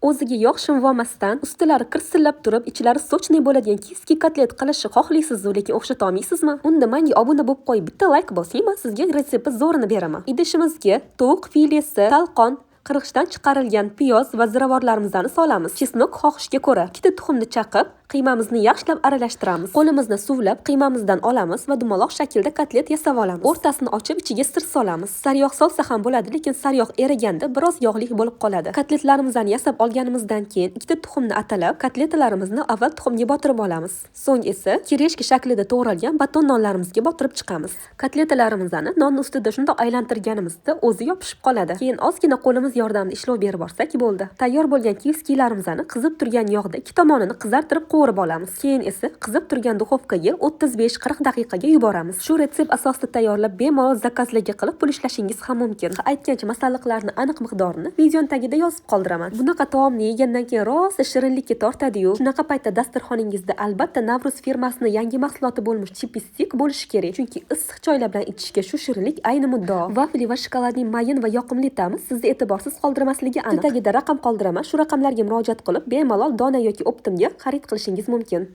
O'ziga yog' shimvolmasdan, ustilari kirsillab turib, ichlari сочный bo'ladigan киевский kotlet qilishni xohlaysiz, lekin o'xshata olmaysizmi? Unda menga obuna bo'lib qo'yib, bitta layk bosingmi, sizga retsepti zo'rini beraman. Idishimizga tovuq filesi, talqon, qirg'ichdan chiqarilgan piyoz va ziravorlarimizni solamiz. Чеснок xohishga ko'ra. Ikkita tuxumni chaqib, qiymamizni yaxshilab aralashtiramiz. Qo'limizni suvlab, qiymamizdan olamiz va dumaloq shaklda kotlet yasab olamiz. O'rtasini ochib, ichiga сыр solamiz. Sariyog' solsa ham bo'ladi, lekin sariyog' eriganda biroz yog'li bo'lib qoladi. Kotletlarimizni yasab olganimizdan keyin ikkita tuxumni atalab, kotletalarimizni avval tuxumga botirib olamiz. So'ng esa кириешки shaklida to'g'ralgan baton nonlarimizga botirib chiqamiz. Kotletalarimizni nonni ustida shundoq aylantirganimizda o'zi yopishib qoladi. Keyin ozgina qo'limiz yordamida ishlov berib borsak bo'ldi. Tayyor bo'lgan киевский larimizni qizib turgan yog'da ikki tomonini qizartirib qovurib olamiz. Keyin esa qizib turgan duxovkaga 35-40 daqiqaga yuboramiz. Shu retsept asosida tayyorlab, bemalol заказ larga qilib pul ishlashingiz ham mumkin. Aytgancha, masalliqlarni aniq miqdorini videoni tagida yozib qoldiraman. Bunaqa taomni yegandan keyin rosa shirinlikka tortadi-yu. Shunaqa paytda dasturxoningizda albatta Navruz firmasini yangi mahsuloti bo'lmish Chippy Stick bo'lishi kerak. Chunki issiq choylar bilan ichishga shu shirinlik ayni muddao. Vafli va shokoladning mayin va yoqimli ta'mi sizni e'tiborsiz qoldirmasligi aniq. Tagida raqam qoldiraman. Shu raqamlarga murojaat qilib, bemalol dona yoki оптом ga xarid qilishingiz mumkin.